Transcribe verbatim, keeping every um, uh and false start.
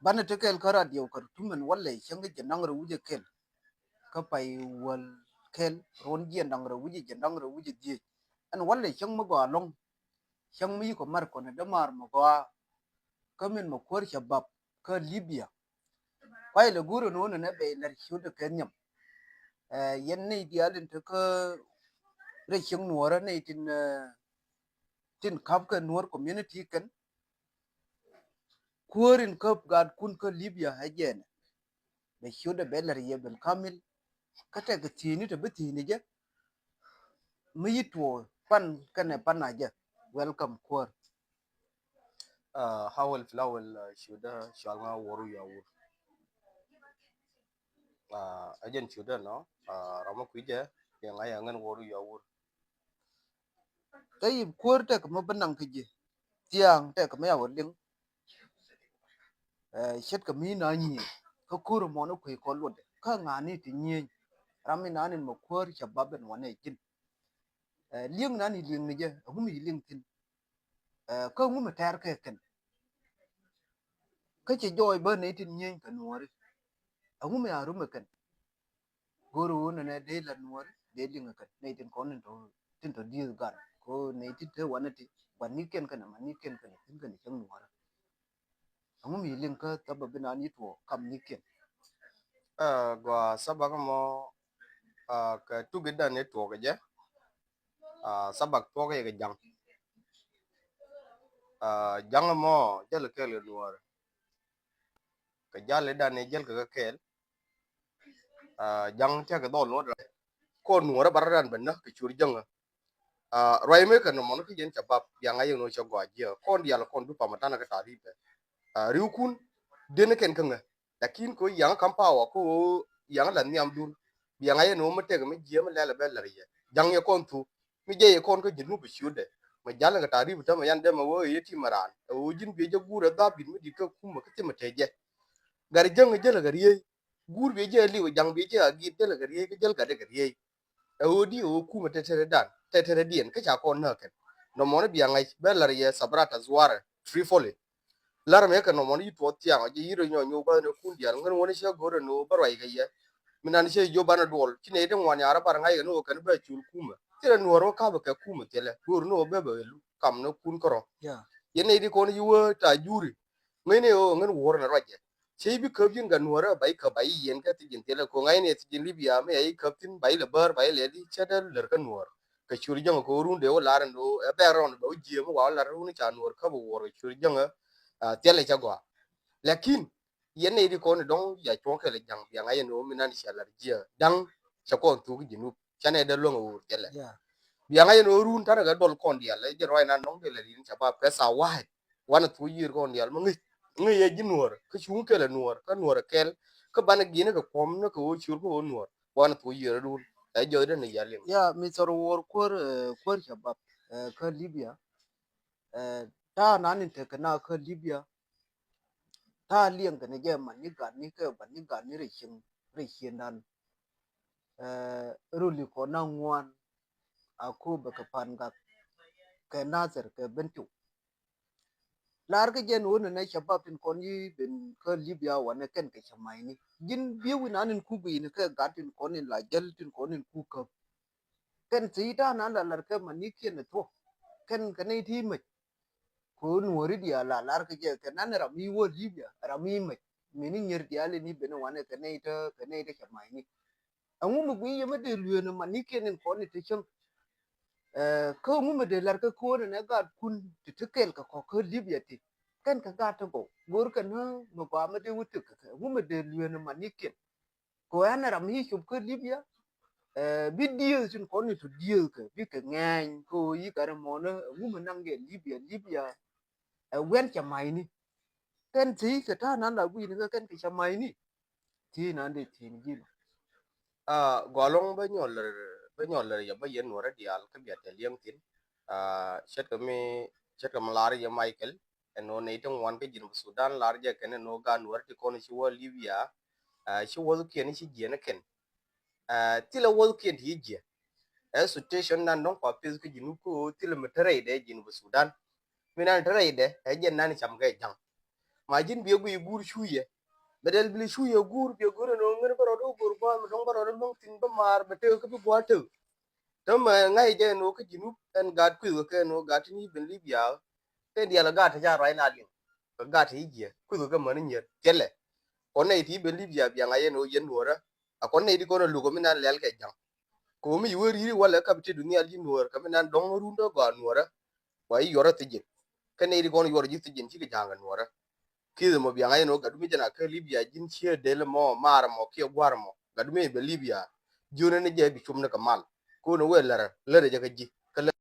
Banɛ te kɛl kä radio Khartoum ɛn walɛ cäŋ kä jiɛn da̱ŋ rɛw wi̱cdɛ kɛl. Kä pay wäl kɛl ruɔ̱n jiɛn da̱ŋ rɛw wi̱cdɛ jiɛn da̱ŋ rɛw wi̱cdɛ dhieec. Ɛn walɛ cäŋ mi gɔaa ɛlɔ̱ŋ. Cäŋ mi yikɔ mar kɔnɛ dämaar mi gɔaa. Kä min mɛ kuäär cɛ bap kä Libya. Kuay lɛ go̱o̱r ɛn ɣöö nɛnɛ bɛ lɛr ciötdɛ kɛ nhiam. Ɛ, yɛn nɛy diaal in te kä rɛy cieŋ nuɔ̱ɔ̱rä nɛy tin, ɛ, tin ka̱pkɛ nuɔ̱ɔ̱r community kɛn. Kuäär in käp gaatkun kä Libya ɛ jɛɛnɛ. Bɛ ciötdɛ bɛ lɛr yɛ bil kamil. Kä tɛk thi̱i̱ni te bi thi̱i̱ni jɛ. Mi yi tuɔɔk pan kɛnɛ pan a jɛ. Welcome kuäär. Ah, hawel filawel, ah, ciötdä cual ŋa Wor Wi̱i̱ Awur. Ah, ɛ jɛn ciötdä nɔ, ah, ram mi kui̱ jɛ, yɛ ŋa̱c ɛ ŋän Wor Wi̱i̱ Awur. Kä yip kuäär tɛk mi bi naŋ kä ji̱. Thia̱a̱ŋ tɛk mi ya wä liŋ. Ɛ, ce̱tkɛ mi na nyiëëny. Kä ko̱r mɔni kui̱ kɔ luɔtdɛ. Kä ŋa̱ni ti nyiëëny. Ram mi nani mɛ kuäär cɛ bap ɛn wanɛ ji̱n. Ɛ, li̱eŋ nani li̱eŋ ni jɛ. Ɛŋu mi li̱eŋ thi̱n. Ɛ, kä ɛŋu mi tɛɛr kɛ kɛn. Kä cɛ jɔɔc bä nɛy tin nyieny kɛ nuɔ̱ɔ̱ri. Ɛŋu mi a rumɛ kɛn. Go̱o̱r ɣöö nɛnɛ dee la nuɔ̱ɔ̱ri dee liŋ kɛn nɛy tin kɔn tin tɔ, tin tɔ dieth gan. Ko nɛy tin te wanɛ ti gua̱nikiɛn kɛn, manikiɛn kɛn, tin kɛn cäŋ nuɔ̱ɔ̱ri. Ɛŋu mi liŋ kä thäbä bi naan yi tuɔɔk kamnikiɛn. Ɛ, gɔaa thäbä kä mɔ, ɛ, kɛ tukidan yi tuɔɔk kɛ jɛ. Ɛ, thäbä tuɔɔk yɛ kɛ ja̱ŋ. Ɛ, ja̱ŋ mɔ jäl kɛɛl kɛ nuɔ̱ɔ̱ri. Kɛ jäl idan yi jäl kɛ kɛ kɛɛl. Ɛ, ja̱ŋ tiakɛ dhɔl nuɔ̱ɔ̱ri. Kɔn nuɔ̱ɔ̱ri bara ran bɛ näk kɛ ciöt jäŋä. Ɛ, ruac mëë kɛ nɔmɔni kä yɛn ca bap biaŋ a yɛn nɔ cɛ gɔaa jiɛ kɔn diaal kɔn du pamɛ tanɛ kɛ ta̱a̱ ri̱bɛ. Ɛ, ri̱wkun den kɛn kä ŋä. Lakin kɛ ɣöö yaŋ kam power kɛ ɣöö yaŋ la nhiamdun. Biaŋ a yɛn nɔ mi tɛk mi jiɛ mi lɛl a bɛ lär yɛ ja̱ŋ yɛ kɔn thu. Mi jɛ yɛ kɔn kä ji̱ nup ciötdɛ mɛ ja̱l kɛ ta̱a̱ ri̱bɛ tämɛ yan dɛmɛ ɣöö yɛ ti mɛ raan ɛ ɣöö ji̱n biɛ jɛ guur ɛ dhap dit mi dit kä kumä kä thimɛ tɛc jɛ. Gat jäŋ jäl kɛ riey. Guur biɛ jɛ liw ja̱ŋ biɛ jɛ a giit jäl kɛ riey kä jäl gat kɛ riey. Ɛ ɣöö di ɛ ɣöö kumɛ tɛtɛrɛ dan tɛtɛrɛ diɛn kä ca kɔn näk kɛn. Nɔmɔni bia ŋa̱c bɛ lar yɛ Sabrata Zuwarɛ Tripoli. Lar mɛ kɛ nɔmɔni yi tuɔɔk thiaŋ ɔ jɛ yi rɔ nyɔ nyɔ bä ni kun dial ŋän wani cɛ go̱r ni wä bä ruac kɛ yɛ. Mi nan cɛ jiö banɛ duɔl ci nɛ yi ti ŋuan yarä bar ŋa̱c kɛ ni wä kɛn bɛ cul kumɛ. Thilɛ nuɔr wä kapɛ kɛ kumɛ thilɛ go̱r ni wä bɛ bɛ lu kam ni kun kärɔ. Yɛn nɛ yi ti kɔn yi wä ta juri. Ŋäcni ɣöö ŋän wuɔ̱r ni ruacɛ. Cä i̱ bi käp ji̱n kɛ nuɔ̱ɔ̱rä ba i̱ käp ba i̱ yiɛn kä thi̱ji̱n thilɛ ko̱ŋ a in ɛ thi̱ji̱n Libya mi a i̱ käp thi̱n ba i̱ lɛ bäär ba i̱ lɛ di cä dee lär kä nuɔ̱ɔ̱r. Kɛ ciöt jäŋä kɛ ɣöö run dee wä lar ɛn ɣöö ɛ bɛɛr rɔɔn ba wä jiëë mi wa wä lar run ca nuɔ̱ɔ̱r käp wä wuɔ̱r kɛ ciöt jäŋä. Thilɛ cä gɔaa. Lakin yɛn nɛy di kɔn i̱ dɔ̱ŋ ya cuɔ̱ŋ kɛl ɛ ja̱ŋ biaŋ a yɛn ɣöö mi nan cia lar jiɛ da̱ŋ cɛ kɔn thuk ji̱ nup. Canɛ dee luäŋ ɛ ɣöö thilɛ. Biaŋ a yɛn ɣöö run ta̱nɛ kɛ dɔl kɔn diaal ɛ jɛn ruac nan dɔ̱ŋ dee lɛ rin ca bap kɛ thaa wa̱a̱t. Wanɛ thok yiër kɔn diaal ma ŋi̱c ŋi̱c yɛ ji̱ nuɔ̱ɔ̱r kä cuŋ kɛl ɛ nuɔ̱ɔ̱r kä nuɔ̱ɔ̱r ɛ kɛl kä banɛ gi̱i̱n kɛ kuɔ̱m ni kɛ ɣöö ciöör kä ɣöö nuɔ̱ɔ̱r wanɛ thok yiër ɛ run ɛ jɔth den ni yal yɛn. Ya mi thɔr wuɔr kuäär, kuäär ca bap kä Libya. Ta̱a̱ nan in tekɛ na kä Libya. Ta̱a̱ liɛŋ kɛn jɛ man ni gat ni kɛ ban ni gat ni rɛ cieŋ rɛ cieŋ dan. Ruli kɔn na ŋuan a ko bɛ kɛ pan gak kɛ Nathir kɛ Bentiu. Lar kä jɛn wä nɛ nɛ cabab tin kɔn yi ben kä Libya wanɛ kɛn kɛ cɛ ma̱cni. Ji̱n bi̱i̱ wi̱n an in ku gui̱ni kɛ gat tin kɔn in la jäl tin kɔn in ku käp. Kɛn thi̱i̱ ta̱a̱ nan la lar kɛ manikiɛn ɛ thuɔ̱k kɛn kɛ nɛy ti mec. Kɛ ɣöö nuɔ̱ɔ̱ri diaal la lar kɛ jɛ kɛ nan ram i̱ wä Libya ram i̱ mec. Mini nyier diaal in i̱ ben wanɛ kɛ nɛy tä kɛ nɛy tä cɛ ma̱cni. Ɛŋu mi guiy yɛ mi dee lueeni manikiɛn in kɔn i̱ te cäŋ. Kä ɛŋu mi dee lar kä ko̱o̱n ɛn ɛ gaatkun ti te kɛl kɛ kɔk kä Libya ti kɛn kɛ gaat te gɔw go̱o̱r kɛ ni mi gɔaa mi dee wä tek kɛ kɛ ɛŋu mi dee lueeni manikiɛn. Kɛ ɣöö ɛn ram i̱ cop kä Libya bi dieth tin kɔn i̱ to dieth kɛ bikɛ ŋɛɛny kɛ ɣöö yi gat ɛmɔnä ɛŋu mi naŋ jɛ Libya Libya. Ɛ wiɛn cɛ ma̱cni kɛn thi̱i̱ kɛ ta̱a̱ nan la gui̱ni kɛ kɛn kɛ cɛ ma̱cni. Thi̱i̱ nan dee thi̱i̱n ji̱n. Gɔaa ɛlɔ̱ŋ bä nyɔl lär bä nyɔl lär yɛ bä yɛn nuɔrä diaal kä bia tɛ liɛŋ thi̱n. Ce̱tkɛ mi ce̱tkɛ mi lar yɛ Michael ɛn ɣöö nɛy ti ŋuan kä Jinub Sudan lar jɛ kɛn ɛn ɣöö gaat nuɔrä ti kɔn ci wä Libya. Ci wäthkiɛn ci jiɛn kɛn. Thilɛ wäthkiɛn ti ci jiɛ. Ɛ situation nan dɔ̱ŋ kua pith kä Jinub kä ɣöö thilɛ mi te rɛydɛ Jinub Sudan. Mi nan te rɛydɛ ɛ jɛ nan cam kɛ ja̱ŋ. Ma ji̱n biɛ guiy guur cu yɛ. Bɛ dɛl bi li cu yɛ guur biɛ go̱r ɛn ɣöö ŋän bä rɔɔdɛ wä go̱r gua̱a̱th mi dɔ̱ŋ bä rɔɔdɛ luäŋ thi̱n bä maar bɛ tëë kä bi gua̱a̱th tëë. Tämɛ ŋa̱c jɛ ɛn ɣöö kä Jinub ɛn gaat kui̱th kɛ kɛ ɛn ɣöö gaat ti ni ben Libya. Kɛ diaal ɛ gaat ti ca ruac na liŋ kɛ gaat ti jiɛ kui̱th kɛ kɛ mäni nyier thilɛ. Kɔn nɛy ti ben Libya bia ŋa̱c ɛn ɣöö yɛn nuɔ̱ɔ̱rä. A kɔn nɛy ti kɔn ɛ luk ɛ mi nan lɛl kɛ ja̱ŋ. Kɛ ɣöö mi ci wee ri̱i̱ri walɛ kap ti dunia ji̱ nuɔ̱ɔ̱r kɛ mi nan dɔ̱ŋ run dee gɔaa nuɔ̱ɔ̱rä. Wa i̱ yuɔrä thi̱ji̱n. Kä nɛy ti kɔn yuɔr ji̱ thi̱ji̱n cikɛ ja̱a̱ŋ kɛ nuɔ̱ɔ̱rä. Ki̱th mɔ biaŋ a yɛn ɣöö gatdu mi jɛn a kä Libya ji̱n ciee del mɔ maar mɔ kiɛ gua̱r mɔ gatdu mi bɛ Libya. Jiön ni jɛ bi cum ni kɛ mal. Ko̱n wee lär lär jɛ kä ji̱.